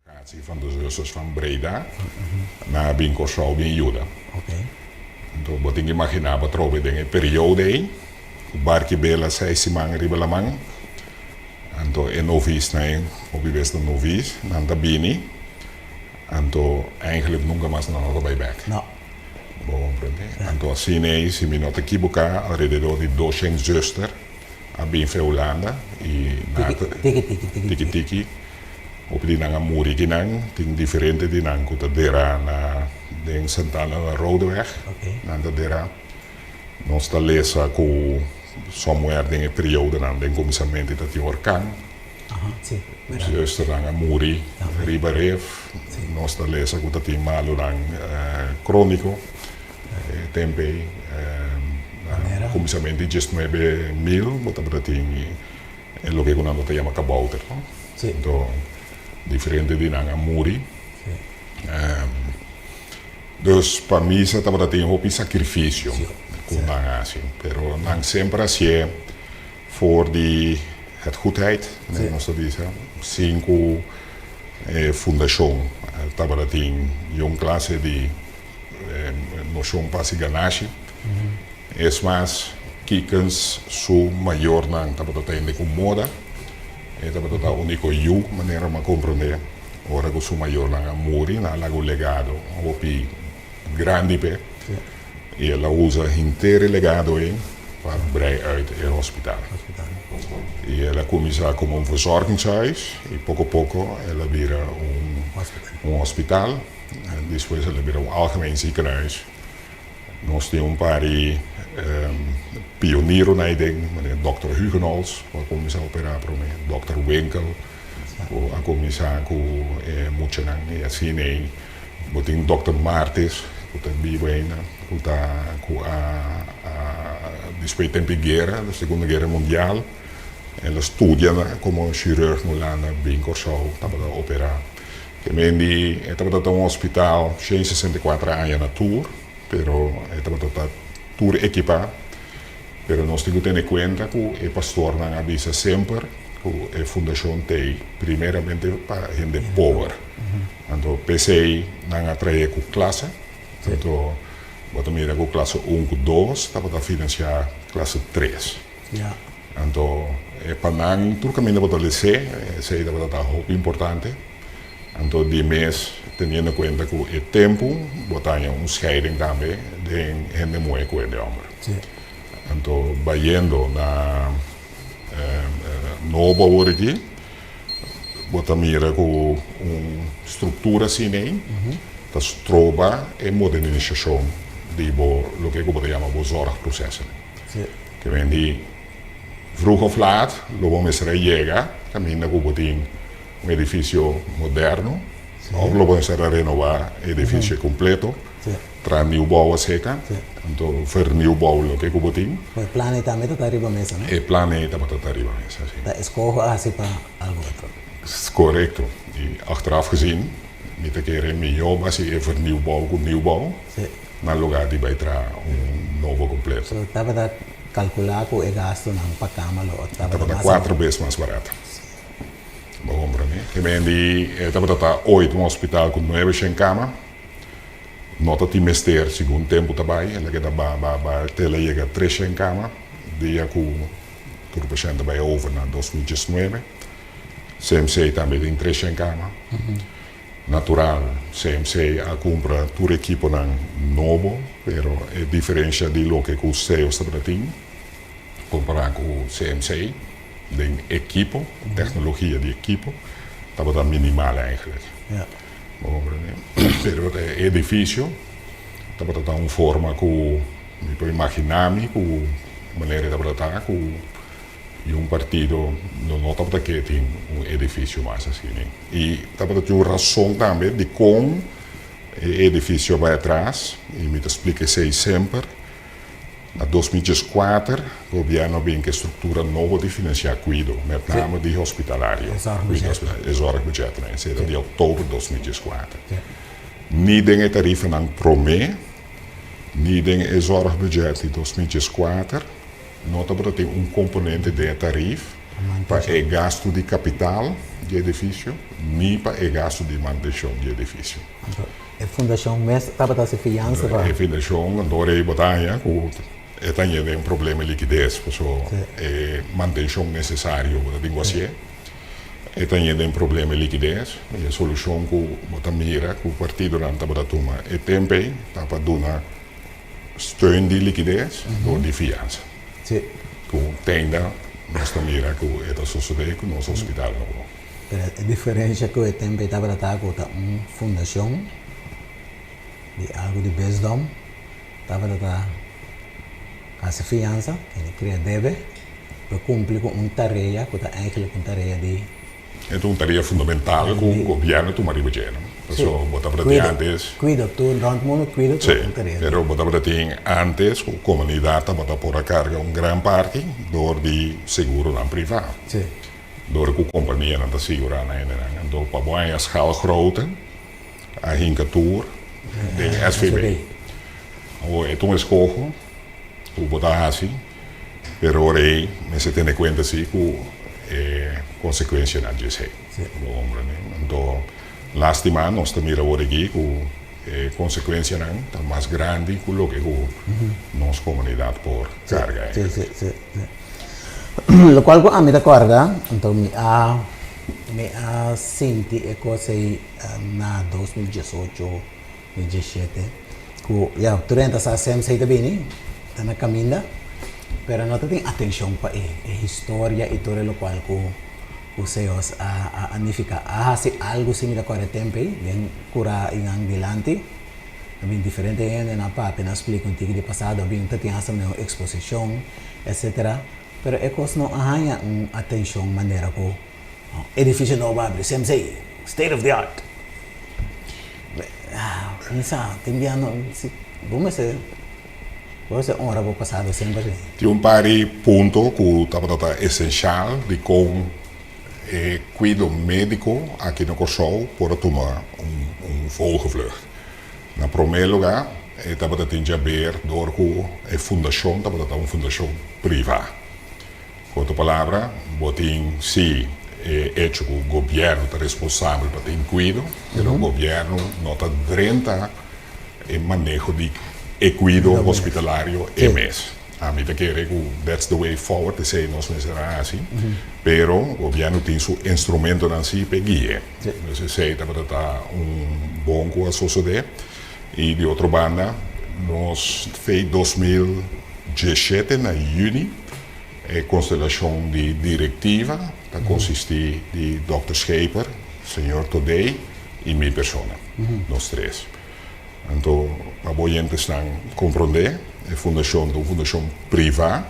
Van de Zusters van Breda nan a bin Kòrsou bin yuda. Anto bo tin ku imaginá bo atrobe den e periodo ei ku barki bela seis siman riba laman. Anto e novisnan ei, hopi bes ta novis, nan ta bini, anto eigenlijk nunka mas nan no ta bai bèk. Bo komprendé? Anto asina ei, si mi no ta kiboká, alrededor di doshen zuster a bin fe Hulanda i nan ta. Tiki tiki, tiki tiki. Tiki. Hopi di nan a muri kinan, tin diferente di nan ku ta derá na den Santana na Rodeweg, nan ta derá. Nos ta lesa ku somewhere den e periodonan den kuminsamentu ta tin orkan. Zusternan a muri riba ref. Nos ta lesa ku ta tin malunan króniko e tempu ei. Na kuminsamentu di diesnuebe mil bo tabata tin E loke ku nan ta yama kabouter, no? Sí. Anto diferente di nan a muri. Sí. Dus pa misa tabata tin hopi sakrifisio Sí. ku nan a hasi. Pero nan semper hasié for di het goedheid, Sí. nos ta bisa, sin ku e fundashon tabata tin niun klase di noshon pa hasi ganashi. Es mas, Kikens su mayornan tabata ta hende ku moda. E tabata ta úniko yu, manera mi a komprondé. Ora ku su mayornan a muri, nan a laga un legado hopi grandi p'e. I el a usa henter e legado ei pa brei uit e hospital. I el a kuminsá komo un verzorgingshuis i poko poko el a bira un hospital. Despues el a bira un algemeen ziekenhuis. Nos tin un par di pioneronan ei den, manera Dòkter Hugenholtz ku a kuminsá operá promé, Dòkter Winkel ku a kuminsá ku e muchanan i asina ei. Bo tin Dòkter Martis ku ta biba ainda ku ta ku a despues di tempu di guera, di Segundo Guera Mundial, el a studia komo shirurg na Hulanda, bin Kòrsou tabata operá. Te men di e tabata ta un hospital 164 aña na tur, pero e tabata ta tur ekipá. Pero nos tin ku tene kuenta ku e pastornan a bisa semper ku e fundashon t'ei primeramente pa hende pober. Anto p'esei nan a trae ku klase. Anto bo ta mira ku klase un ku dos tabata finansiá klase tres. Anto e pa nan tur kaminda bo ta les'é, esei tabata ta hopi importante. Anto di mes teniendo kuenta ku e tempu bo ta haña un scheiding tambe den hende muhé ku hende hòmber. Anto bayendo na nobo awor aki bo ta mira ku un struktura asina ei ta stroba e modernisashon di bo loke ku bo ta yama bo zorgprosessen. Ke men di vroeg of laat lo bo mester a yega kaminda ku bo tin un edifisio moderno of lo bo mester a renobá e edifisio kompleto, traha nieuw bou aseka, anto vernieuw bou loke ku bo tin. E plan ei tambe ta ta riba mesa, no? E plan ei tabata ta riba mesa, si. Ta eskoho a hasi pa algu otro. Korekto. I achteraf gezien mi ta kere mihó basi e vernieuw bou ku nieuw bou. Na lugar di bai traha un nobo completo. So tabata calcula cu e gastonan pa cama lo tabata mas. Tabata cuatro bes mas barato. Bo comprende? Ke men di e tabata ta ooit un hospital cu nuebe shen cama. No ta tin mester segun tempo ta bai. El a keda ba ba ba te el a yega tres shen cama dia cu tur pashent a bai over na 2019. CMC tambe tin tres shen cama. Natural, CMC a kumpra tur ekiponan nobo, pero e diferensha di loke ku Seos tabata tin kompará ku CMC den ekipo, teknologia di ekipo, tabata minimal eigentlik. Bo komprende? Pero e edifisio tabata ta un forma ku mi por imaginá mi ku manera e tabata ta ku I un partido no no tabata ke tin un edifisio mas asina. I tabata tin un rason tambe dikon e edifisio a bai atras, i mi ta splika esei semper. Na 2014 gobièrnu a bin ku e struktura nobo di finansiá kuido, met name di hospitalario, e zorgbudget. Esei ta di oktober 2014. Ni den e tarifanan promé, ni den e zorgbudget di 2014. No tabata tin un komponente den e tarif pa e gastu di kapital. di edifisio, ni pa e gastu di mantenshon di edifisio. Anto e fundashon mes tabata hasi fiansa pa. E fundashon anto rei bo ta haña ku e ta haña den problema di likides, paso e mantenshon nesesario bo ta tin ku hasié. E ta haña den problema di likides i e solushon ku bo ta mira ku partidonan tabata tuma e tempu ei ta pa duna steun di likides dor di fiansa. Ku tenda nos ta mira ku e ta sosodé ku nos hospital nobo. Pero e diferensha ku e tempu ei tabata ta ku ta un fundashon di algu di bisdom tabata ta hasi fiansa, kende kria debe, pa kumpli ku un tarea ku ta eigentlik un tarea di. E ta un tarea fundamental ku gobièrnu tuma riba dje, no? Pasobra bo tabata tin antes. Kuido tur rònt mundu, kuido ta un tarea. Sí, pero bo tabata tin antes ku komunidat tabata por a karga un gran parti dor di seguronan privá. Dor ku kompanianan ta sigurá nan hendenan. Anto pa bo haña schaalgrootte a hinka tur den SVB. Awor e ta un eskoho ku bo ta hasi, pero ora ei mester tene kuenta si ku e konsekuensianan dje esei. Bo komprende? Anto lastima nos ta mira awor aki ku e konsekuensianan ta mas grandi ku loke ku nos komunidat por karga. Lokual ku ami ta kòrda, anto mi a mi a sinti e kos ei na 2018, 2017, ku ya tur hende ta sa SMC ta bini, ta na kaminda, pero no ta tin atenshon pa e e historia i tur e lokual ku ku Seos a a nifiká. A hasi algu si mi ta kòrda e tempu ei den kura i nan dilanti. A bin diferente hende nan papia, nan splika un tiki di pasado, a bin ta tin hasta mehor eksposishon, etsetera. Pero e kos no a haña un atenshon manera ku edifisio nobo a abri, CMC, state of the art. Mi sa, tin bia no, si bo mester, bo mester honra bo pasado semper. Tin un par di punto ku tabata ta esenshal dikon E kuido médiko aki na Kòrsou por a tuma un vogelvlucht. Na promé lugá e tabata tin djaber dor ku e fundashon tabata ta un fundashon privá. Ku otro palabra, bo tin sí e echo ku gobièrnu ta responsabel pa tin kuido, pero gobièrnu no ta drenta e maneho di e kuido hospitalario e mes. Ami ta kere ku that's the way forward, esei nos mester a hasi, pero gobièrnu tin su instrumentonan si p'e gui'e. Dus esei tabata ta un bon ku a sosodé. I di otro banda nos fei 2017 na yüni e konstelashon di direktiva ta konsistí di dòkter Scheper, señor Todey i mi persona, nos tres. Anto pa bo oyentesnan komprondé, e fundashon ta un fundashon privá,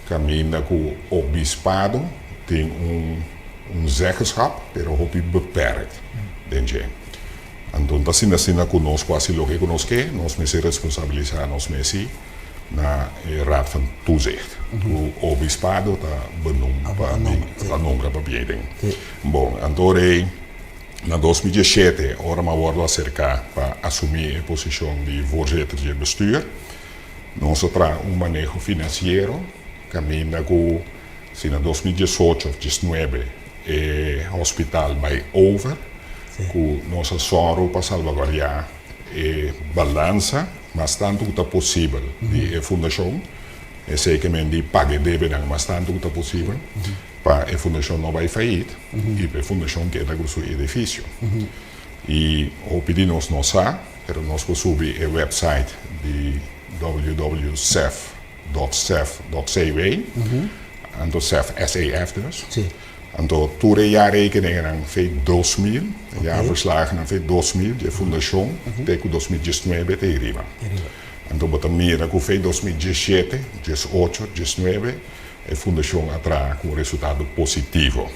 kaminda ku obispado tin un un zeggenschap, pero hopi beperkt den dje. Anto no ta asina asina ku nos por hasi loke ku nos ke, nos mester responsabilisá nos mes sí na e Raad van Toezicht, ku obispado ta benoem pa bin, ta nombra pa bin den. Bon, anto rei. Na 2017, ora mi a wòrdu aserká pa asumí e posishon di voorzitter di e bestuur, nos a traha un maneho finansiero kaminda ku si na 2018 òf 19 e hospital bai over, ku nos a sòru pa salvaguardiá e balansa mas tantu ku ta posibel di e fundashon, esei ke men di paga e debenan mas tantu ku ta posibel. Pa e fundashon no bai fayit i pa e fundashon keda ku su edifisio. I hopi di nos no sa, pero nos por subi e website di www.sef dot sef dot cw, anto sef, S-E-F dus. Anto tur e jaarrekeningennan fei 2000, e jaarverslagennan fei 2000 di e fundashon te ku 2019 te riba. Anto bo ta mira ku fei 2017, 18, 19, E fundashon a traha ku un resultado positivo.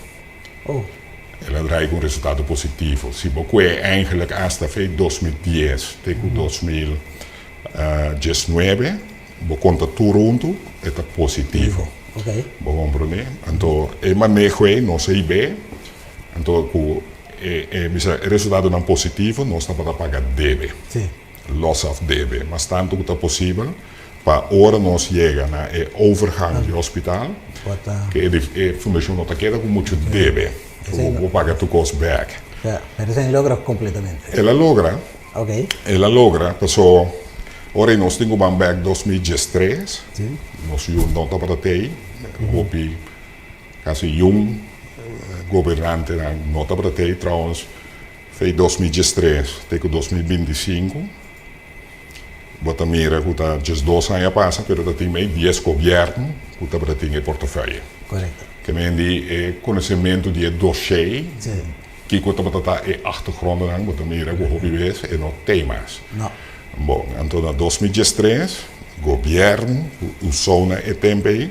El a draai ku un resultado positivo. Si bo kue eigenlijk asta fe 2010 te ku 2019, bo konta tur huntu, e ta positivo. Bo komprondé? Anto e maneho ei nos a hib'é, anto ku e e bisa e resultadonan positivo nos tabata paga debe. Los af debe mas tantu ku ta posibel. Pa ora nos yega na e overgang di hospital, ke e fundashon no ta keda ku muchu debe. Bo paga tur kos bèk. Ja, pero esei no logra kompletamente. El a logra. Ok. El a logra, paso ora ei nos tin ku ban bèk 2013, nos yu no tabata tei, hopi kasi yun gobernantenan no tabata tei, trouwens fei 2013 te ku 2025 bo ta mira ku ta 12 aña pasa pero ta tin mei 10 gobièrnu ku tabata tin e portefeuille. Korekto. Ke men di e konosementu di e dossier, kiko tabata ta e achtergrondennan, bo ta mira ku hopi bes e no tei mas. No. Bon, anto na 2013 gobièrnu ku usou na e tempu ei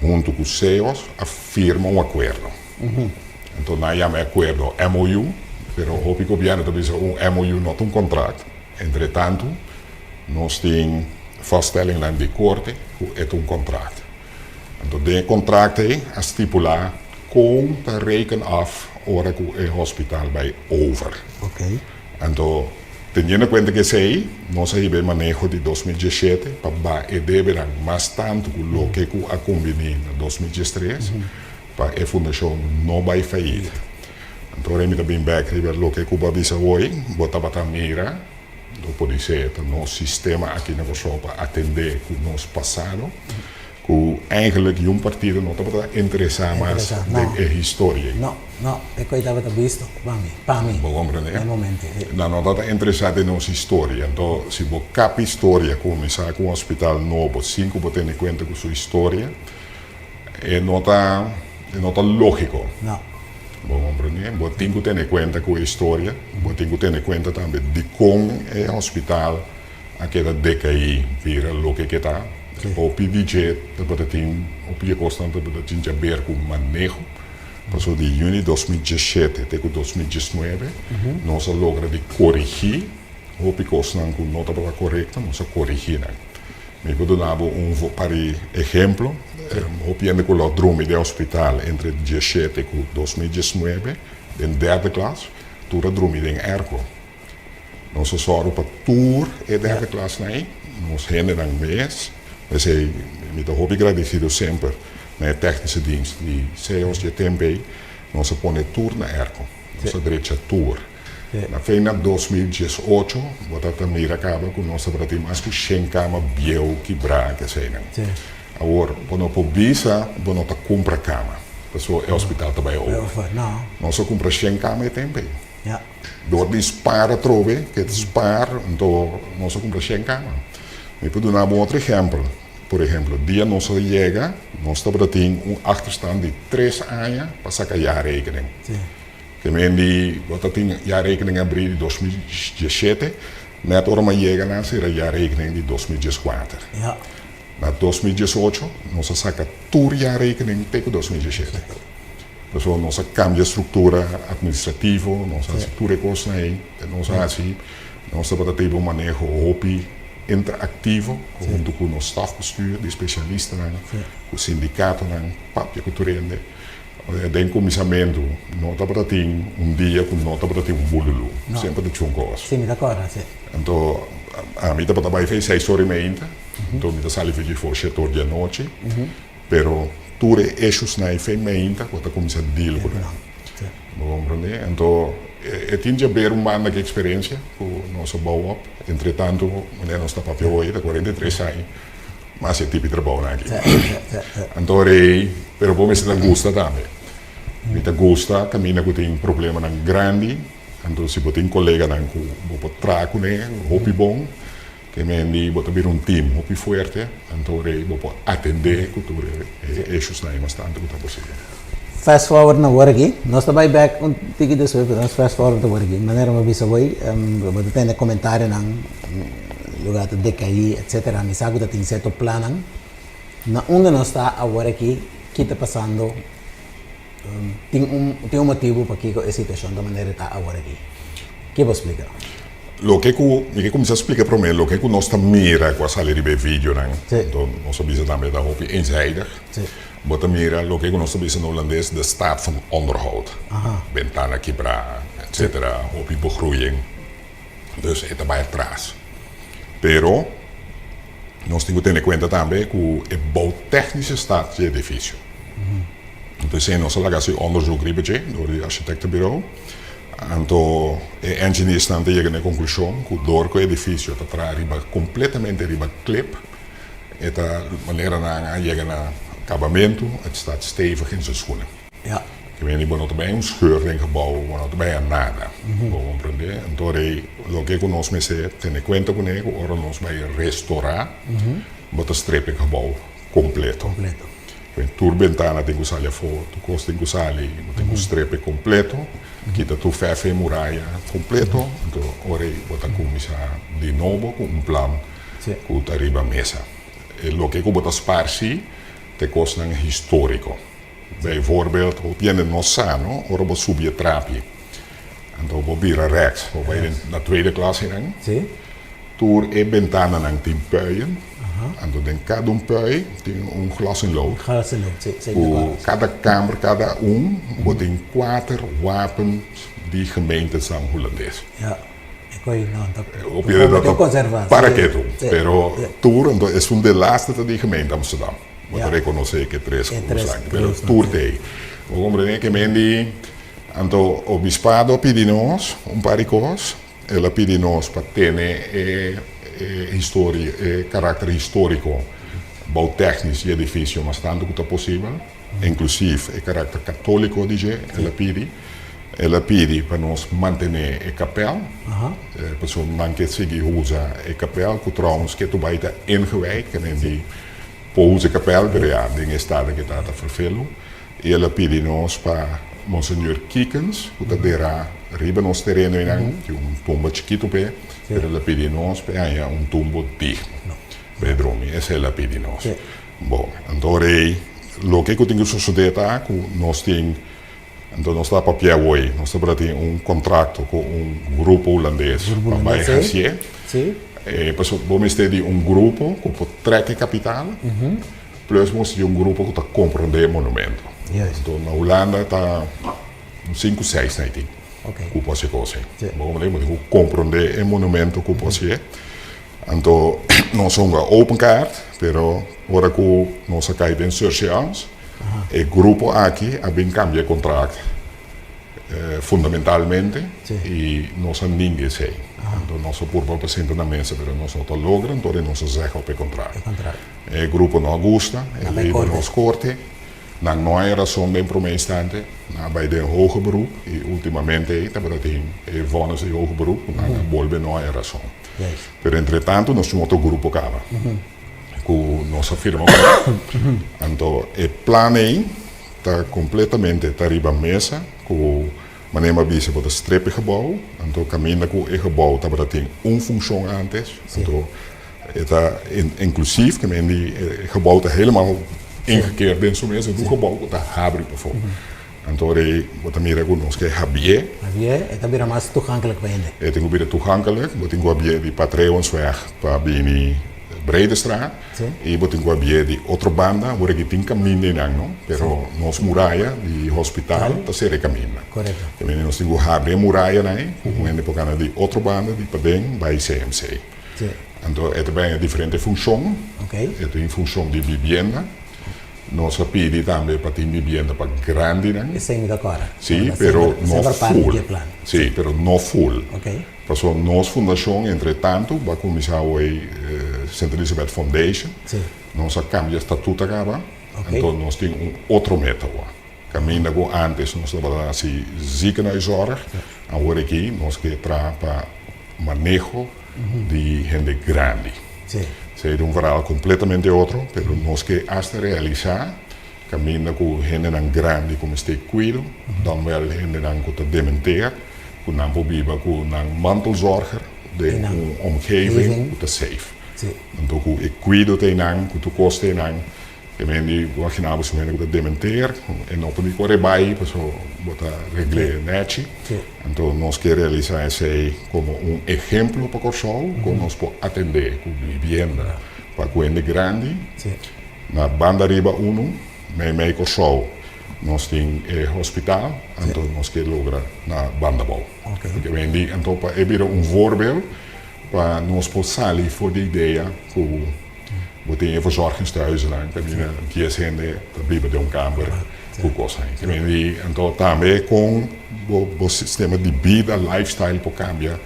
huntu ku SEOS a firma un akuerdo. Anto nan a yama e akuerdo MOU, pero hopi gobièrnu ta bisa un MOU no ta un kontrakt. Entretantu nos tin vaststellingnan di korte ku e ta un kontrakt. Anto den e kontrakt ei a stipulá kon ta reken af ora ku e hospital bai over. Anto teniendo kuenta ku esei nos a hiba e maneho di 2017 pa ba e debenan mas tantu ku loke ku a kumbiní na 2013 pa e fundashon no bai fayit. Anto ora mi ta bin bek riba loke ku bo a bisa hoy, bo tabata mira, lo por disé ta nos sistema aki na Kòrsou pa atendé ku nos pasado, ku eigenlijk yun partido no tabata interesá mas den e historia ei. No, no, e koe tabata bisto pa mi, pa mi. Bo komprendé? Na e momento, si. Nan no tabata interesá den nos historia. Anto si bo kap historia kuminsá ku un hospital nobo sin ku bo tene kuenta ku su historia, E no ta, e no ta lógiko. No. Bo komprendé? Bo tin ku tene kuenta ku e historia, bo tin ku tene kuenta tambe dikon e hospital a keda dekaí bira loke ke ta. Hopi di dje tabata tin, hopi di e kosnan tabata tin djaber ku maneho. Pasobra di yüni 2017 te ku 2019 nos a logra di korigí hopi kosnan ku no tabata korekto, nos a korigí nan. Mi por duna bo un par di ehemplo. Hopi hende ku lo drumi den hospital entre 17 ku 2019, den derde klas, tur a drumi den airco. Nos a sòru pa tur e derde klasnan ei, nos hendenan mes. P'esei mi ta hopi gradesido semper na e tèknische dienst di CEOS dje tempu ei, nos a pone tur na airco. Nos a drecha tur. Na fin na 2018 bo ta ta mira kaba ku nos tabata tin mas ku shen kama bieu kibrá ku eseinan. Awor bo no por bisa bo no ta kumpra kama pasobra e hospital ta bai over. Nos a kumpra shen kama e tempu ei. Dor di spar atrobe ke ta spar anto nos a kumpra shen kama. Mi por duna bo otro ehèmpel. Por ehèmpel dia nos a yega nos tabata tin un achterstand di tres aña pa saka jaarrekening. Te men di bo ta tin jaarrekening abrí di 2017, nèt ora mi a yega nan sera jaarrekening di 2014. Na 2018 nos a saka tur jaarrekening te ku 2017. Pasobra nos a kambia struktura administrativo, nos a hasi tur e kosnan ei, nos a hasi, nos tabata tin un maneho hopi interaktivo huntu ku nos stafbestuur di spesialistanan, ku sindikatonan, papia ku tur hende. Den kuminsamentu no tabata tin un dia ku no tabata tin un bululu. Semper ta chun kos. Sí, mi ta kòrda, sí. Anto ami tabata bai fei seis ora i meinta, anto mi ta sali fei djifó shete or di anochi, pero tur e eshusnan ei fei meinta ku a ta kuminsá deal ku nan. Bo komprendé? Anto e tin djaber un banda ku eksperensia ku nos a bou op. Entretantu, manera nos ta papia hoy, ta 43 aña. Mas e tipo di trabounan aki. Anto rei, pero bo mester ta gusta tambe. Mi ta gusta kaminda ku tin problemanan grandi, anto si bo tin koleganan ku bo por traha kuné hopi bon, ke mendi bo ta bira un team hopi fuerte, anto rei bo por atendé ku tur e issuesnan ei mas tantu ku ta posibel. Fast forward na wor aki, nos ta bai bek un tiki despues, pero nos fast forward awor aki. Manera mi a bisa bo ei, bo ta tende comentarionan. Lugar ta decaí etcetera mi sa cu ta tin cierto plannan na unda nos ta awor aki ki ta pasando tin un tin un motibo pakico e situacion ta manera ta awor aki ki bo splica? Loke cu mi ke cuminsa splica prome loke cu nos ta mira cu a sali riba e videonan enton nos a bisa tambe ta hopi eenzijdig bo ta mira loke cu nos ta bisa na holandes de staat van onderhoud bentana kibra etcetera hopi begroeiing. Dus e ta bai atras. Pero nos tin ku tene kuenta tambe ku e bouwtechnische staat dje edifisio. Anto esei nos a laga hasi onderzoek riba dje dor di architectenbureau. Anto e engineersnan ta yega na e konklushon ku dor ku e edifisio ta traha riba kompletamente riba klip, e ta manera nan a yega na kabamentu, het staat stevig in zijn schoenen. Ke mende bo no ta bai un scheur den gebou, bo no ta bai a nada. Bo komprende? Anto rei loke ku nos mester tene kuenta kuné ku ora nos bai restorá, bo ta strep e gebou kompleto. Tur bentana tin ku sali afó, tur kos tin ku sali, bo tin ku strep e kompleto, kita tur fèf e muraya kompleto, anto ora ei bo ta kuminsá di nobo ku un plan ku ta riba mesa. E loke ku bo ta sparsi ta e kosnan históriko. Bijvoorbeeld, hopi hende no sa, no, ora bo subi e trapi, anto bo bira rèks, bo bai den na tweede klas einan, tur e bentananan tin puien, anto den kada un pui tin un glas in lood, ku kada kamber, kada un, bo tin kuater wapens di gemeentesnan Hulandes. Hopi hende ta para ketu, pero tur, anto esun de laatste ta di gemeente Amsterdam. Bo ta rekonosé ke tres krusnan, pero tur ta ei. Bo komprendé ke men di, anto obispado a pidi nos un par di kos, el a pidi nos pa tene e historia, e karakter históriko bouwtechnisch di edifisio mas tantu ku ta posibel, inklusief e karakter katóliko di dje, el a pidi. El a pidi pa nos mantené e kapèl, pasobra nan ke sigui usa e kapèl, ku trouwens ke tur bai ta ingewijd, ke men di Por usa e kapèl, pero ya den e estado ke ta ta ferfelu. I el a pidi nos pa Monseñor Kiekens, ku ta derá riba nos tereno einan, tin un tumba chikitu p'e, pero el a pidi nos pa e haña un tumbo digno pa e drumi. Esei el a pidi nos. Bon, anto ora ei loke ku tin ku sosodé ta ku nos tin, anto nos ta papia awor, nos tabata tin un kontrakto ku un grupo hulandes pa bai hasié. Pasobra bo mester di un grupo ku por trek e kapital, plus bo mester di un grupo ku ta komprondé e monumento. Anto na Hulanda ta un sinku seis na e tin ku por hasi e kos ei. Bo komprendé? Bo tin ku komprondé e monumento ku por hasié. Anto nos a hunga open kaart, pero ora ku nos a kai den surseance, e grupo aki a bin kambia e kontrakt fundamentalmente i nos a ninga esei. Anto nos a purba pa sinta na mesa, pero nos no ta logra, anto nos a zeg op e kontrakt. E grupo no a gusta, e liba nos korte. Nan no haña rason den promé instante, nan a bai den hoger beroep i ultimamente ei tabata tin e vònis di hoger beroep ku nan a bolbe no haña rason. Pero entretantu nos tin otro grupo kaba ku nos a firma ku nan. Anto e plan ei ta kompletamente ta riba mesa ku manera mi a bisa bo ta strep e gebou, anto kaminda ku e gebou tabata tin un funshon ántes, anto E ta inklusief, ke men di e gebou ta helemaal ingekeerd den su mes, e ta un gebou ku ta habri pafó. Anto ora ei bo ta mira ku nos ke habié. Habié, e ta bira mas toegankelijk pa hende. E tin ku bira toegankelijk, bo tin ku habié di Patreonsweg pa bini Breedestraat i bo tin ku habié di otro banda, ora ki tin kaminda einan no, pero nos muraya di hospital ta sera e kaminda. Ke men di nos tin ku habri e murayanan ei ku un hende por kana di otro banda di paden bai CMC. Anto e ta bini diferente funshon. E tin funshon di bibienda. Nos a pidi tambe pa tin bibienda pa grandinan. Esei mi ta kòrda. Sí, pero no full. Sí, pero no full. Pasobra nos fundashon entre tantu bo a kuminsá awor Sint Elisabeth Foundation. Nos a kambia statuut a kaba. Anto nos tin un otro meta awor. Kaminda ku ántes nos tabata hasi ziekenhuiszorg, awor aki nos ke traha pa maneho di hende grandi. Esei ta un verhaal kompletamente otro, pero nos ke asta realisá kaminda ku hendenan grandi ku mester kuido, dan wèl hendenan ku ta dementeer, ku nan por biba ku nan mantelzorger den un omgeving ku ta safe. Anto ku e kuido ta einan, ku tur kos ta einan. E men di imagina bo si un hende ku ta dementeer e no por ni kore bai pasobra bo ta regl'é nèchi. Anto nos ke realisá esei komo un ehemplo pa Kòrsou kon nos por atendé ku bibienda pa ku hende grandi. Na banda riba unu, meimei Kòrsou, nos tin e hospital, anto nos ke logra na banda bou. E men di anto pa e bira un voorbeeld pa nos por sali for di idea ku. Bo tin e verzorgingstehuizennan kaminda dies hende ta biba den un kamber. Ku kosnan. Ke men di anto tambe kon bo bo sistema di bida, lifestyle por kambia.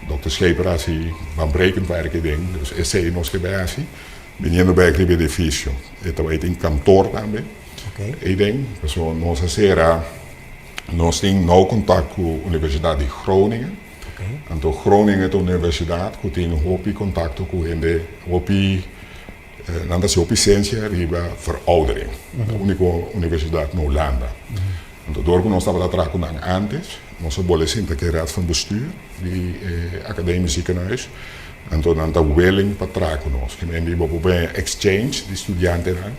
Dokter Scheper a hasi baanbrekend werk den, dus esei nos ke bai hasi. Biniendo bek riba edifisio, e ta bai tin kantor tambe eiden, pasobra nos a sera, nos tin nou kontakt ku Universidat di Groningen. Anto Groningen ta un universidat ku tin hopi kontakto ku hende, hopi Nan ta hasi hopi siensia riba veroudering. Ta uniko universidat na Hulanda. Anto dor ku nos tabata traha ku nan antes, nos a bole sinta ku e Raad van Bestuur di e Academisch Ziekenhuis. Anto nan ta willing pa traha ku nos. Kimen di bo por bini exchange di studiantenan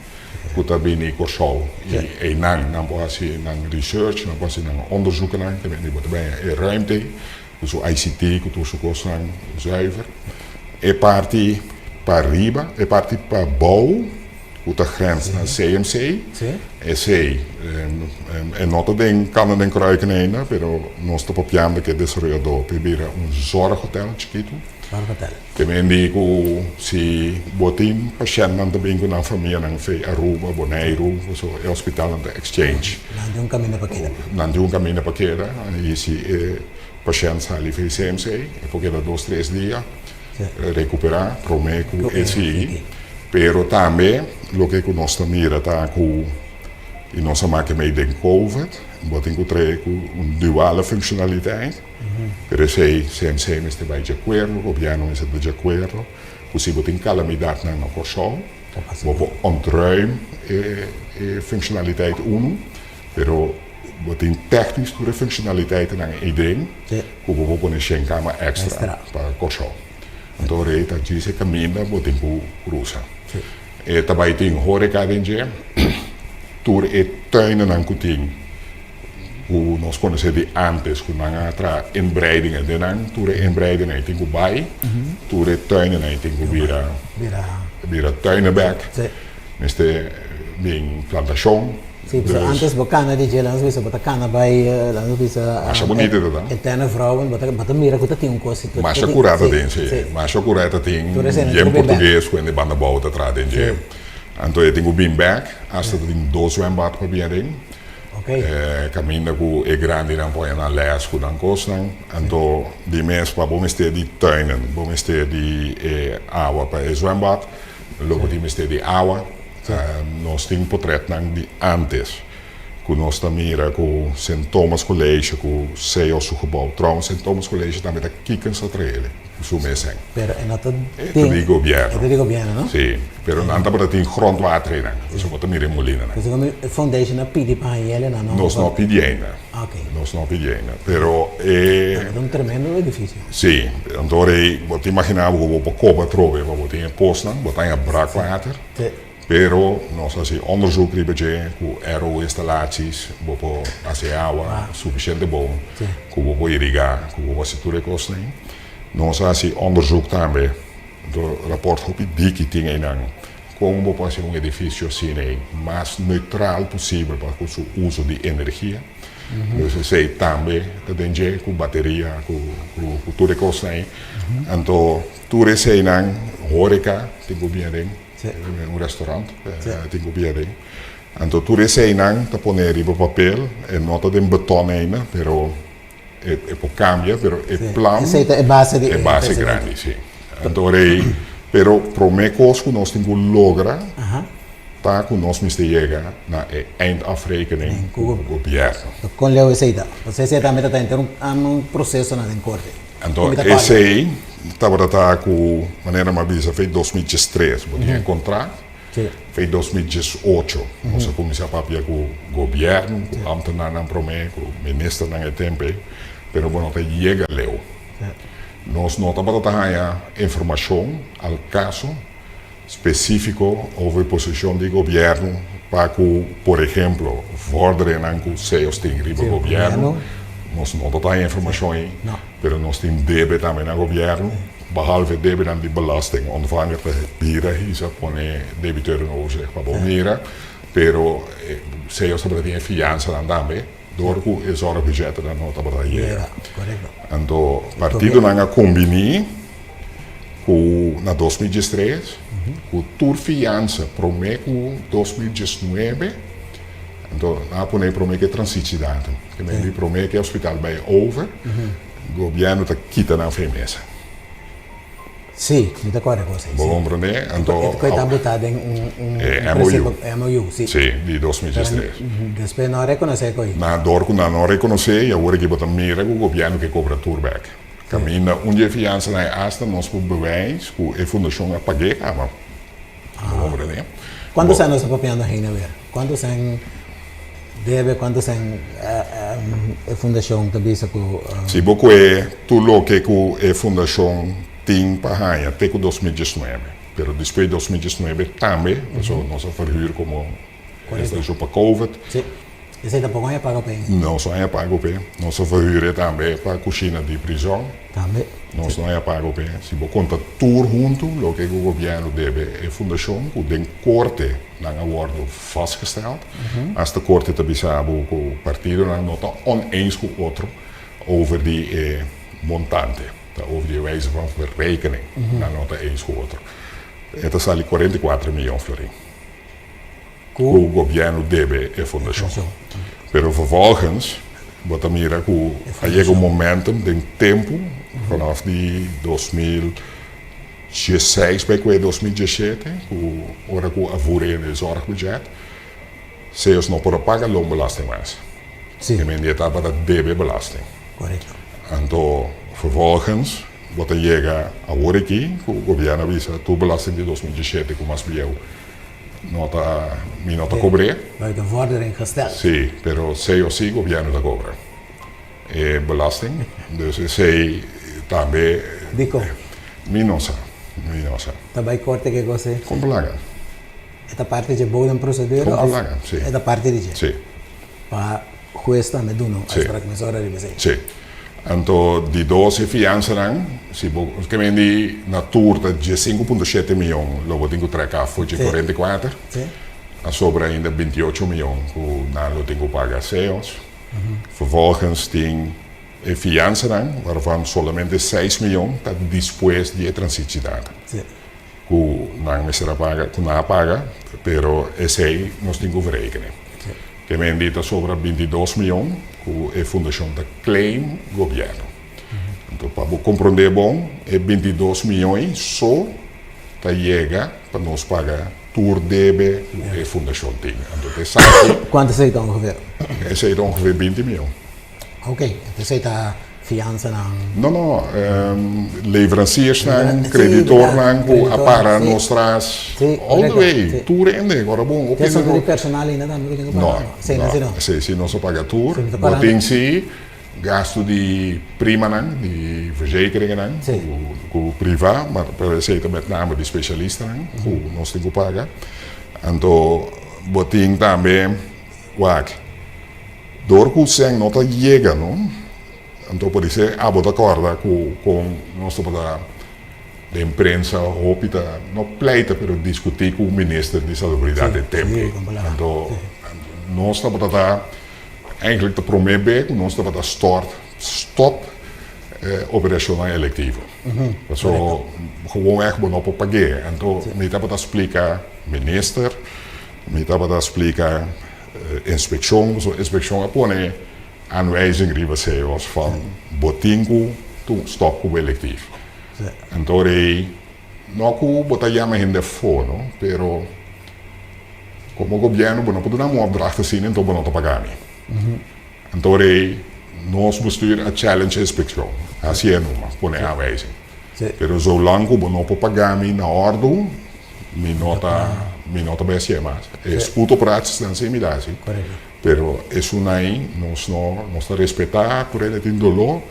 ku ta bini Kòrsou i einan nan por hasi nan research, nan por hasi nan onderzoekennan. Kimen di bo ta bini e ruimte ei Ku su ICT, ku tur su kosnan zuiver. E parti pariba, e parti pabou ku ta grens na CMC, esei e no ta den kanan den kruiken ainda, pero nos ta papiando ku e desaroyadó pa e bira un zorghotel chikitu. Te men di ku si bo tin pashèntnan ta bin ku nan famianan fe Aruba, Boneiru, pasobra e hospitalnan ta exchange. Nan tin un kaminda pa keda. Nan tin un kaminda pa keda i si e pashènt sali fe CMC e por keda dos tres dia rekuperá promé ku e sigui. Pero tambe loke ku nos ta mira ta ku i nos a make mei den covid bo tin ku trae ku un duale functionaliteit. Pero esei CMC mester bai di akuerdo, gobièrnu mester bai di akuerdo ku si bo tin kalamidatnan na Kòrsou, bo por ontruim e funshonaliteit unu, pero bo tin tèknisch tur e funshonaliteitnan eiden ku bo por pone shen kama èkstra pa Kòrsou. Anto rei ta djis e kaminda bo tin ku krusa. E ta bai tin hóreka den dje, tur e tuinennan ku tin. Ku nos konosé di ántes ku nan a traha inbreidingen den nan, tur e inbreidingen ei tin ku bai, tur e tuinen ei tin ku bira bira tuinen bèk, mester bin plantashon. Sí, pasobra ántes bo kana di dje, lanos bisa bo ta kana bai, lanos bisa Masha bunita ta ta. E tuinen vrouwen, bo ta bo ta mira ku ta tin un kos. Masha kurá ta tin, sí. Masha kurá ta tin, yen portugues ku hende banda bou ta traha den dje. Anto e tin ku bin bèk, asta ta tin dos zwembad pa bin aden. Kaminda ku e grandinan por haña nan lès ku nan kosnan. Anto di mes pa bo mester di tuinen, bo mester di e awa pa e zwembad, lo bo tin mester di awa. Nos tin potretnan di ántes ku nos ta mira ku Sint Thomas College ku SEO su gebou. Trouwens Sint Thomas College tambe ta Kikens a traele ku su mes hen. Pero e no ta E ta di gobièrnu. E ta di gobièrnu, no? Sí, pero nan tabata tin grondwater einan. Pasobra bo ta mira e molinanan. Pasobra mi e foundation a pidi pa haña el einan, no? Nos no a pidi ainda. Ok. Nos no a pidi ainda. Pero e. Tabata un tremendo edifisio. Sí. Anto ora ei bo ta imaginá bo ku bo por koba atrobe pa bo tin e posnan, bo ta haña brakwater. Sí. Pero nos a hasi onderzoek riba dje ku RO instalaties bo por hasi e awa sufisiente bon ku bo por irigá, ku bo por hasi tur e kosnan ei. Nos a hasi onderzoek tambe, do raport hopi diki tin einan, kon bo por hasi un edifisio asina ei mas neutral posibel pa ku su uso di energia. Dus esei tambe ta den dje ku bateria, ku ku tur e kosnan ei. Anto tur eseinan, horeka tin ku bien den, un restaurant tin ku bien den. Anto tur eseinan ta pone riba papel, e no ta den beton ainda, pero E por cambia, pero e plan. Esey ta e base di e base grandi, si. Anto ora ei, pero prome cos cu nos tin cu logra ta cu nos mester yega na e eindafrekening cu gobierno. Con leu esey ta? Pasobra esey tambe ta ta henter un proceso na den corte. Anto esey tabata ta cu, manera mi a bisa, fe 2013 bo tin e contract. Fe 2018 nos a kuminsá papia ku gobièrnu, ku ámtenarnan promé, ku ministernan e tempu ei, pero bo no ta yega leu. Nos no tabata ta haña informashon al kaso spesífiko over e posishon di gobièrnu pa ku, por ehemplo, vorderennan ku SEOS tin riba gobièrnu. Nos no ta ta haña informashon ei, pero nos tin debe tambe na gobièrnu. Behalve debenan di belasting ontvanger ta bira hisa pone debiteuren-overzicht pa bo mira, pero SEOS tabata tin e fiansanan tambe dor ku e zorgbudgetnan no tabata yega. Anto partidonan a kombiní ku na 2013 ku tur fiansa promé ku 2019. Anto nan a pone prome ku e transitiedatum. Ke men di prome ku e hospital bai over, gobièrnu ta kita nan for e mesa. Sí, mi ta kòrda kos ei. Bo komprondé? Anto. E ku e ta botá den un MOU. MOU, sí. Sí, di 2013. Pero despues no a rekonosé ku ei. Nan dor ku nan no rekonosé i awor aki bo ta mira ku gobièrnu ke kobra tur bèk. Kaminda un di e fiansanan ei asta nos por bewijs ku e fundashon a pag'é kaba. Bo komprendé? Kuantu sèn nos ta papiando heen en weer? Kuantu sèn debe, kuantu sèn e fundashon ta bisa ku. Si bo kue tur loke ku e fundashon tin pa haña te ku 2019, pero despues di 2019 tambe, pasobra nos a verhuur komo instalashon pa covid. Sí, esei tampoco haña pago p'e. Nos no haña pago p'e. Nos a verhuur e tambe pa kushina di prizòn. Tambe. Nos no haña pago p'e. Si bo konta tur huntu loke ku gobièrnu debe e fundashon ku den korte nan a wòrdu vastgesteld, hasta korte ta bisa bo ku partidonan no ta oneens ku otro over di e montante, ta over di e wijze van verrekening nan no ta eens ku otro. E ta sali 44 miyon florin. Ku gobièrnu debe e fundashon. Pero vervolgens bo ta mira ku a yega un momentum den tempu vanaf di 2016 bai kue 2017 ku ora ku a voer in e zorgbudget seos no por a paga loonbelasting mas. E men di e tabata debe belasting. Anto vervolgens bo ta yega awor aki ku gobièrnu a bisa tur belasting di 2017 ku mas bieu No ta, mi no ta cobr'é. Buiten vordering gesteld. Sí, pero sí o sí gobierno ta cobra e belasting. Dus esey tambe. Dikon? Mi no sa, mi no sa. Ta bay corte ke cos ey? Kon plaga. E ta parti dje bodemprocedure Kon of plaga, sí. e ta parti di dje? Sí. Pa hues tambe duna un uitspraak mesora riba esey? Sí. Anto di dos e fiansanan, si bo ke men di na tur ta 15.7 miyon lo bo tin ku trek af for dje 44, a sobra ainda 28 miyon ku nan lo tin ku paga SEOS. Vervolgens tin e fiansanan waarvan solamente 6 miyon ta dispues di e transitiedatum ku nan mester a paga, ku nan a paga, pero esei nos tin ku verrekenen. Ke men di ta sobra 22 miyon ku e fundashon ta claim gobièrnu. Anto pa bo komprondé bon, e 22 miyon ei so ta yega pa nos paga tur debe ku e fundashon tin. Anto ta esaki. Kuantu esei ta ongeveer? Esei ta ongeveer 20 miyon. Ok, entonces esei ta fiansanan? No, no, leveranciersnan, creditornan ku a para nos tras all the way, tur hende, ora bon. Te asuntu di personal ainda tambe ku tin ku paga? No, no, esei si nos a paga tur. Bo tin si gastu di primanan, di verzekeringennan ku priva, ma pero esei ta met name di spesialistanan ku nos tin ku paga. Anto bo tin tambe wak. Dor ku sèn no ta yega no, anto podisé abo ta kòrda ku kon nos tabata den prensa hopi ta no pleita pero diskutí ku minister di salubridat den tempu. Anto nos tabata ta eigenlijk ta promé be ku nos tabata stòrt stòp operashonnan elektivo. Paso gewoonweg bo no por pag'é. Anto mi tabata splika minister, mi tabata splika Inspekshon, pasobra inspekshon a pone aanwijzing riba CEO's van bo tin ku stop ku bo elektief. Anto rei no ku bo ta yama hende afó no, pero komo gobièrnu bo no por duna mi un opdracht asina anto bo no ta paga mi. Anto rei nos bestuur a challenge inspekshon, hasi e numa, pone aanwijzing. Pero zolang ku bo no por paga mi na òrdu, mi no ta mi no ta bai hasié mas. E spoedoperaties sí mi ta hasi, pero esun ei nos no nos ta respetá tur hende tin doló,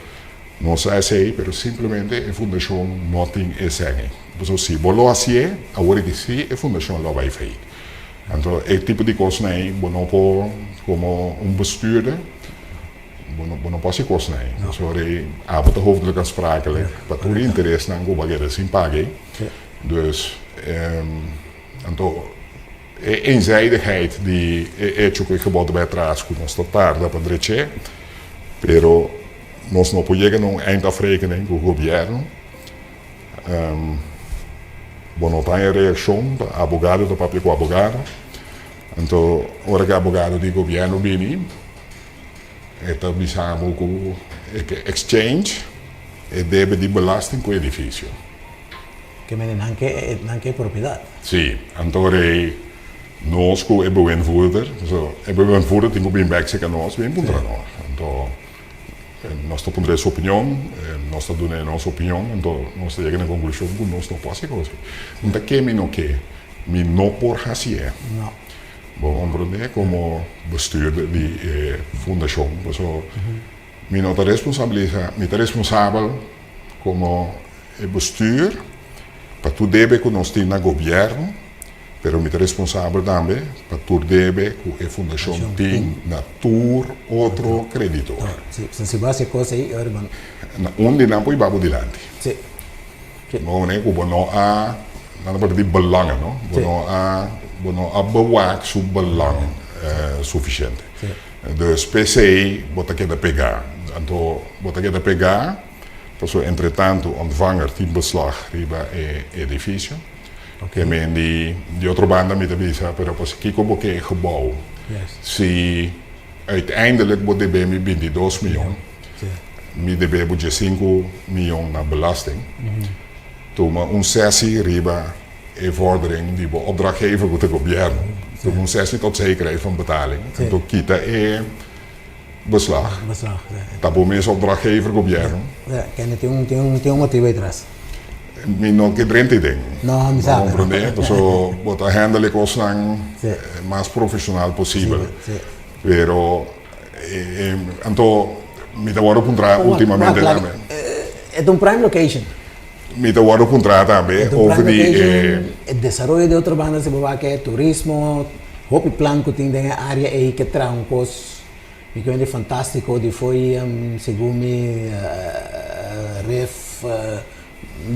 nos a hasié pero simplemente e fundashon no tin e sèn ei. Pasobra si bo lo hasié awor aki sí e fundashon lo a bai failliet. Anto e tipo di kosnan ei bo no por komo un bestuurder Bo no, bo no por hasi kosnan ei. Pasobra ei abo ta hoofdelijk aansprakelijk pa tur e interesnan ku bo a keda sin paga ei. Dus, anto e eenzijdigheid di e echo ku e gebou ta bai atras ku nos ta tarda pa drech'é, pero nos no por yega na un eindafrekening ku gobièrnu. Bo no ta haña reakshon, abogado ta papia ku abogado. Anto ora ku e abogado di gobièrnu bini, e ta bisa bo ku e ke exchange e debe di belasting ku e edifisio. Ke mende nan ke nan ke propiedat. Si, anto ora ei nos ku e bewindvoerder, so e bewindvoerder tin ku bin bèk serka nos bin puntra nos. Anto nos ta puntra e su opinion, nos ta duna e nos opinion, anto nos ta yega na e konklushon ku nos no por hasi kos ei. Un ta ke mi no ke, mi no por hasié. No. Bo komprondé komo bestuurder di e fundashon, pasobra mi no ta responsabilisa, mi ta responsabel komo e bestuur pa tur debe ku nos tin na gobièrnu, pero mi ta responsabel tambe pa tur debe ku e fundashon tin na tur otro kreditor. Sí, si bo hasi e kos ei, ora bo. Na un di nan por hiba bo dilanti. Sí. Bo mane ku bo no a, nan ta papia di belangen, no? Bo no a, bo no a bewaak su belang sufisiente. Dus p'esei bo ta keda pegá. Anto bo ta keda pegá pasobra entretantu ontvanger tin beslag riba e edifisio. Ke men di, di otro banda mi ta bisa, pero pasikiko bo ke e gebou si uiteindelijk bo debe mi bintidos mion? Mi debe bo diesinku mion na belasting. Tuma un sesi riba e vordering di bo opdrachtgever ku ta gobièrnu. Tuma un sesi tot zekerheid van betaling. Anto kita e beslag. Ta bo mes opdrachtgever gobièrnu. Tin un motibu atras. Mi no ke drenta ei den. No, mi sa. Bo komprendé? Pasobra bo ta handle e kosnan mas profeshonal posibel. Pero. Anto mi ta wòrdu puntrá últimamente tambe. E ta un prime location. Mi ta wòrdu puntrá tambe over di e. E desaroyo di otro banda si bo wak e turismo, hopi plan ku tin den e área ei ke traha un kos mi ke wende fantástiko di fo'i segun mi ref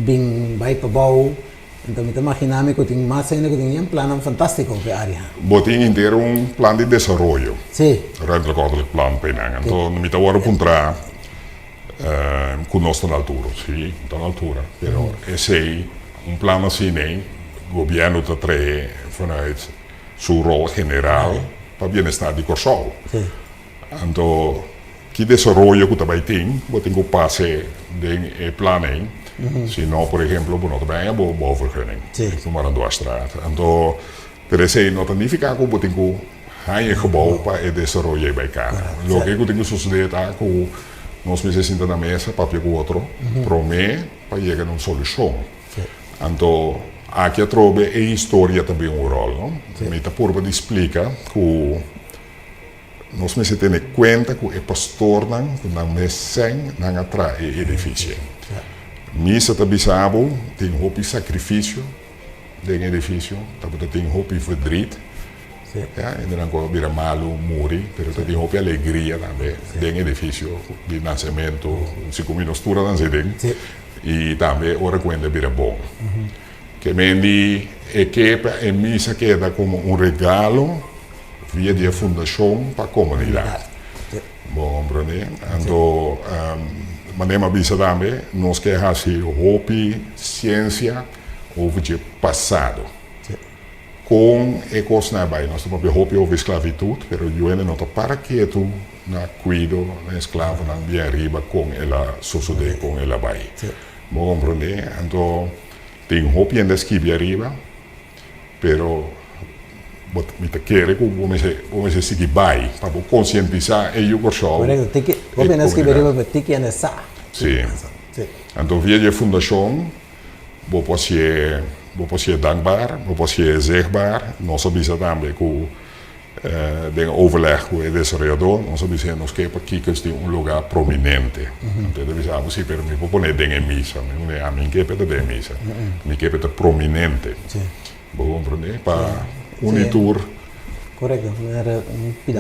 bin bai pabou. Enton mi ta magina mi ku tin mas hende ku tin yen plannan fantástiko pa e área. Bo tin henter un plan di desaroyo. Sí. Ruimtelijk Ordelijk Plan pa einan. Anto mi ta wòrdu puntrá ku nos ta na altura. Sí, ta na altura. Pero esei, un plan asina gobièrnu ta trae vanuit su ròl general pa bienestar di Kòrsou. Sí. Anto ki desaroyo ku ta bai tin, bo tin ku pase den e plan ei. Si no, por ehemplo, bo no ta bai haña bo bouwvergunning. Sí. Ku Marandwarsstraat. Anto, pero esei no ta nifiká ku bo tin ku haña e gebou pa e desaroyo ei bai kana. Loke ku tin ku sosodé ta ku nos mester sinta na mesa papia ku otro promé pa yega na un solushon. Anto, aki atrobe e historia ta bin un ròl, no? Mi ta purba di splika ku. Nos mester tene kuenta ku e pastornan ku nan mes sèn nan a traha e edifisio. Misa ta bisa bo tin hopi sakrifisio den e edifisio, tabata tin hopi verdriet, ya, hendenan ku a bira malu, muri, pero ta tin hopi alegria tambe den e edifisio di nasementu, si ku mi nos tur a nase den, i tambe ora ku hende a bira bon. Ke men di e ke pa e misa keda komo un regalo via di e fundashon pa komunidat. Bo komprendé? Anto manera mi a bisa tambe, nos ke hasi hopi siensia over dje pasado. Kon e kosnan a bai? Nos ta papia hopi over sklabitut, pero yu hende no ta para ketu na kuido na esklavonan di ariba kon el a sosodé, kon el a bai. Bo komprendé? Anto tin hopi hende a skibi ariba. Pero bo mi ta kere ku bo mester bo mester sigui bai pa bo konsientisá e yu Kòrsou. Korekto, tiki bo bini a skibi riba pero tiki ende sa. Si. Anto via di e fundashon bo por hasié bo por hasié dankbaar, bo por hasié zichtbaar. Nos a bisa tambe ku Den overleg ku e desaroyadó nos a bis'é nos ke pa Kikus tin un lugá prominente. Anto e ta bisa, ah bo si, pero mi por pon'é den e misa. Mi pone, ah mi ke pa e ta den e misa. Mi ke pa e ta prominente. Bo komprendé? Pa un i tur. Bo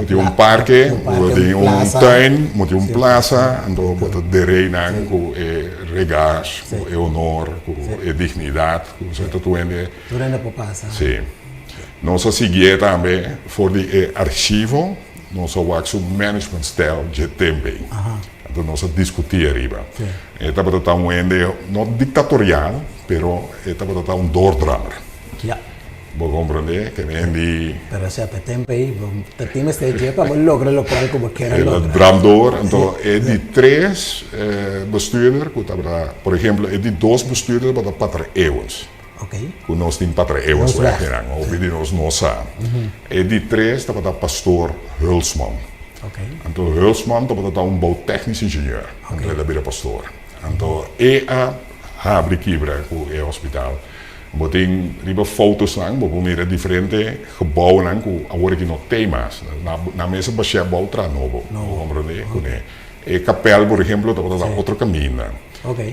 tin un parke, bo tin un tuin, bo tin un plasa, anto bo ta derei nan ku e regas, ku e honor, ku e dignidat, ku esei ta tur hende. Si. Nos a siguié tambe for di e archivo, nos a wak su management stijl dje temp ei. Anto nos a diskutí ariba. E tabata ta un hende, no dictatorial, pero e tabata ta un doordrammer. Bo komprondé? Ke men di. Pero si ap e tempu ei, bo ta tin mester dje pa bo logra lokual ku bo kier a El a logra. dram door. Anto e di tres bestuurder ku tabata, por ehemplo, e di dos bestuurder tabata Pater Eeuwens. Ok. Ku nos tin Pater Eeuwens Nos weg. wegnan, hopi di nos no sa. E di tres tabata Pastoor Hulsman. Ok. Anto Hulsman tabata ta un bouwtechnisch ingenieur, anto el a bira pastoor. Anto e a habri kibra ku e hospital. Bo tin riba fotosnan bo por mira diferente gebouwnan ku awor aki no tei mas. Nan mes a bashia bou traha nobo. Bo komprende? Kuné e kapèl por ehemplo tabata ta otro kaminda.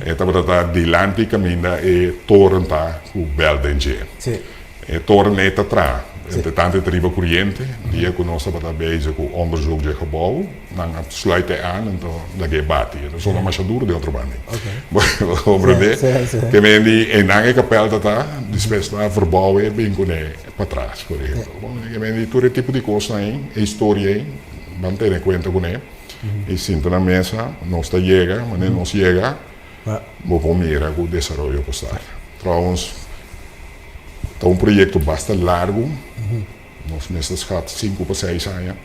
E tabata ta dilanti kaminda e toren ta ku bèl den dje. E toren ei ta traha. Entre tanto e ta riba kuriente. Dia ku nos tabata bezig ku onderzoek dje gebou, nan a sluit e aan anto lag'é bati. E ta sona masha duru den otro banda. Bo komprendé? Ke men di einan e kapèl ta ta, despues nan a verbouw e bin kuné patras, por ehemplo. Bon, ke men di tur e tipo di kosnan ei, e historia ei, ban tene kuenta kuné i sinta na mesa, nos ta yega, manera nos yega, bo por mira ku desaroyo por start. Trouwens, ta un proyekto basta largu. Nos mester schat sinku pa seis aña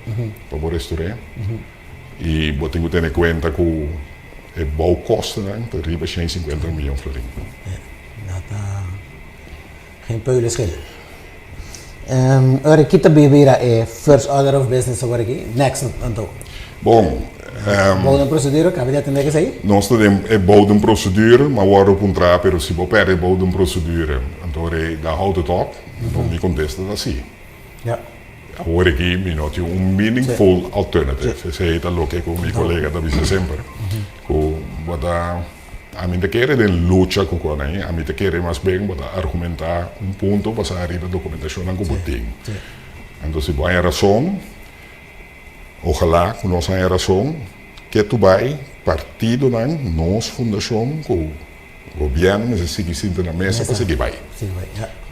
pa bo restor'é. I bo tin ku tene kuenta ku e bouwkostennan ta riba 150 miyon florin. Dat ta geen peulen schillen. Ora ki ta bira e first order of business awor aki? Next anto. Bon. Bouwden procedure, kabe di atende esei? Nos ta den e bouwden procedure, ma wòrdu puntrá, pero si bo pèrdè e bouwden procedure, anto dan houdt het op. Anto mi kontesta ta sí. Ja. Awor aki mi no tin un meaningful alternative. Esei ta loke ku mi kolega ta bisa semper. Ku bo ta, ami ta kere den lucha ku kon ei, ami ta kere mas bien bo ta argumentá un punto basá riba dokumentashonnan ku bo tin. Anto si bo haña rason, ojalá ku nos haña rason, ke tu bai partidonan, nos fundashon ku Gobièrnu mester sigui sinta na mesa pa sigui bai.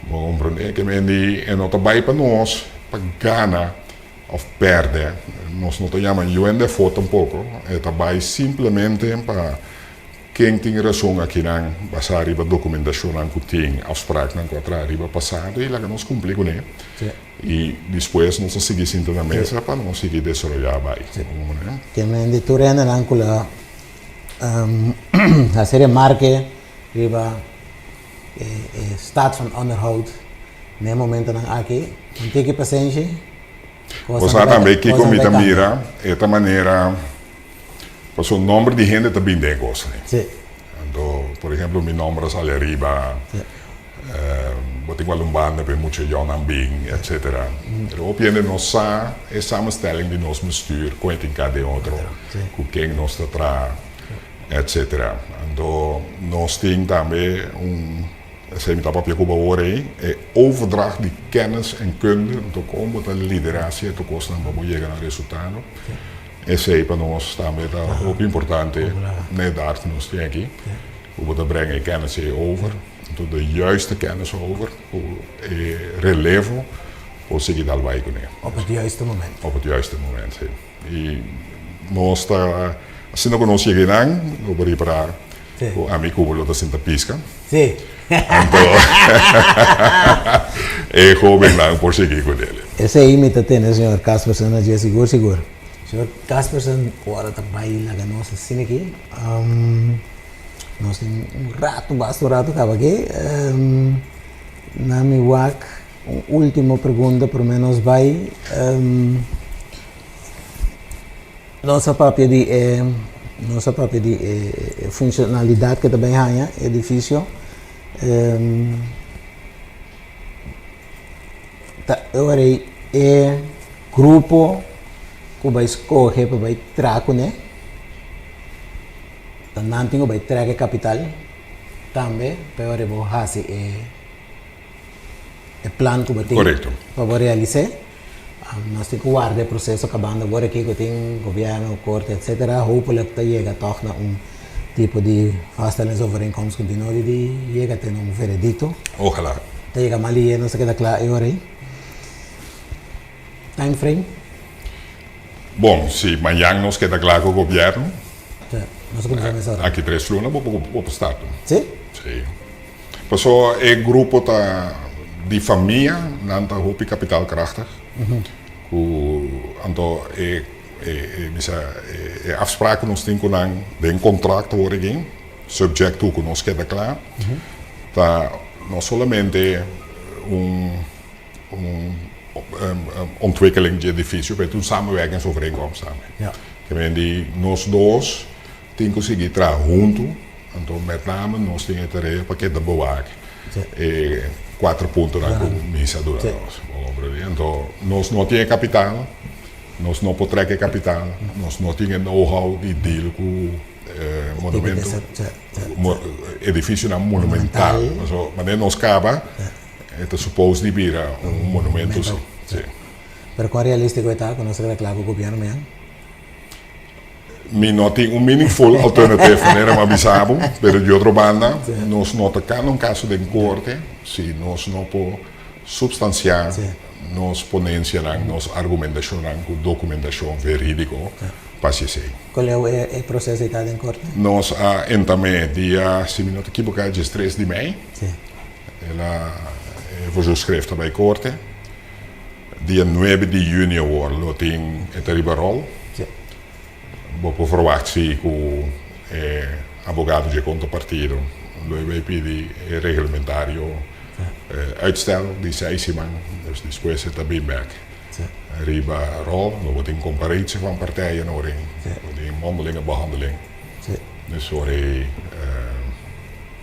Bo komprendé? Ke men di e no ta bai pa nos pa gana òf pèrdè. Nos no ta yama UNDFO tampoko. E ta bai simplemente pa ken tin rason akinan basá riba dokumentashonnan ku tin, afspraknan ku a traha riba pasado i laga nos kumpli kuné. I despues nos ta sigui sinta na mesa pa nos sigui desaroyá bai. Ke men di tur hendenan ku la Hasi remarke riba e staat van onderhoud na e momentonan aki. Un tiki pasenshi. Bo sa tambe kiko mi ta mira e ta manera pasobra nomber di hende ta bin den e kos ei. Si. Anto por ehemplo mi nomber a sali ariba. Bo tin ku al un banda pa e mucha yònnan bin etcetera. Pero hopi hende no sa e samenstelling di nos bestuur kon e tin ka den otro, ku ken nos ta traha etcetera. Anto nos tin tambe un, esei mi ta papia ku bo awor ei, e overdracht di kennis en kunde, anto kon bo ta liderá sierto kosnan pa bo yega na resultado. Esei pa nos tambe ta hopi importante na edat ku nos tin aki, ku bo ta brenga e kennis ei over. Anto de juiste kennis over ku e relevo por sigui dal bai kuné. Op het juiste moment. Op het juiste moment, si. I nos ta, asina ku nos yega einan, lo por ripará ku ami ku bo lo ta sinta piska. Si. Anto e hóbennan por sigui kuné. Esei mi ta tene señor Caspersen na dje sigur sigur. Señor Caspersen ora ta bai laga nos asina aki. Nos tin un ratu, basta un ratu kaba aki. Na mi wak un ultimo pregunta prome nos bai. Nos a papia di e, nos a papia di e funcionalidad ke ta bay haña e edificio. Ta e ora ei e grupo ku bai skohe pa bai traha kuné. Ta nan tin ku bai trek e kapital tambe pa e ora bo hasi e e plan ku bo tin pa bo realis'é. Nos tin ku warda e proseso kabando awor aki ku tin gobièrnu, korte etsetera. Hopelijk ta yega tòg na un tipo di vaststellingsovereenkomst ku tin ora di yega te na un veredikto. Ojalá. Ta yega mal di nos ta keda kla e ora ei. Time frame? Bon, si mañan nos keda kla ku gobièrnu. Nos a kuminsá mesora. Aki tres luna bo por start. Si? Si. Paso e grupo ta. Di famia nan ta hopi kapitaalkrachtig. Ku anto e e bisa e afspraak ku nos tin ku nan den kontrakt hoor again, subject to ku nos keda kla, ta no solamente un un ontwikkeling di edifisio pero ta un samenwerkingsovereenkomst tambe. Ke men di nos dos tin ku sigui traha huntu, anto met name nos tin e tarea pa keda bewak e kuater puntonan ku misa duna nos. Bo comprende? Anto nos no tin e kapital, nos no por trek e kapital, nos no tin e know-how di deal ku monumento, edificionan monumental. Pasobra manera nos kaba e ta suppose di bira un monumento si. Pero kon realístiko e ta ku nos ta keda kla ku gobierno mañan? Mi no tin un meaningful alternative manera mi a bisa bo, pero di otro banda nos no ta kanda un kaso den korte si nos no por supstansiá nos ponencianan, nos argumentashonnan ku dokumentashon verídiko pa hasi esei. Kua leu e proseso ei ta den korte? Nos a entam'é dia, si mi no ta ekiboká, diestres di mei. El a e verzoekschrift a bai korte. Dia nuebe di juni awor lo tin e ta riba rol. Bo por verwagt si ku e abogado dje kontrapartido lo e bai pidi e reglamentario uitstel di seis siman. Dus despues e ta bin bek riba rol. Lo bo tin komparensha van partijen orin. Lo tin mondelinge behandeling. Dus ora e.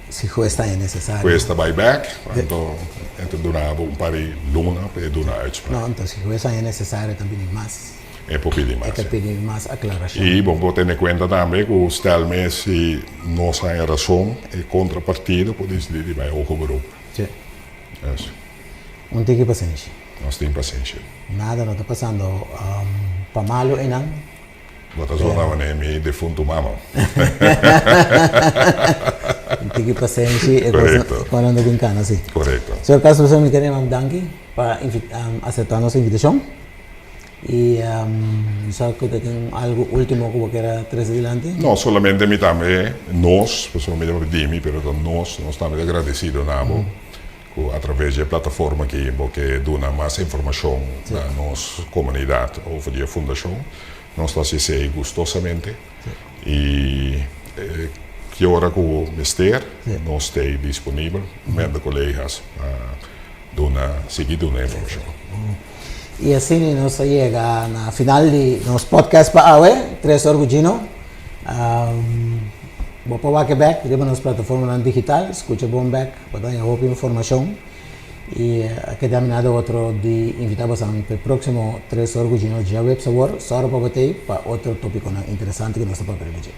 Si hues ta e necesario. Hues ta bai bek, anto e ta duna bo un par di luna pa e duna uitspraak. No, anto si hues ta e necesario ta bini mas. E por pidi mas. E ta pidi mas aclaracion. I bo por tene cuenta tambe cu stel mes si nos haña rason, e contrapartido por dicidi di bai hoger beroep. Si. Yes. Un tiki pasenshi. Nos tin pasenshi. Nada no ta pasando pa malo einan. Bo ta zona wanneer mi defuntu mama. Un tiki pasenshi e kos nan ta bin kana si. Korekto. Señor Castro Señor mi kere danki pa asepta nos invitashon i mi sa ku ta tin algu ultimo ku bo kier a trese dilanti. No, solamente mi tambe nos, pasobra mi ta papia di mi pero ta nos, nos tambe ta agradesido na bo ku atraves di e plataforma aki bo ke duna mas informashon na nos komunidat over di e fundashon. Nos ta hasi esei gustosamente i ki ora ku mester nos ta ei disponibel met de kolegas pa duna sigui duna informashon. I asina nos a yega na final di nos podcast pa awe, Tres Or ku Gino. Bo por wak e bek riba nos plataformanan digital, skucha bon bek pa ta haña hopi informashon. I a keda mi nada otro di invitá bosan pa e próksimo Tres Or ku Gino djaweps awor. Sòru pa bo t'ei pa otro tópikonan interesante ku nos ta papia riba dje.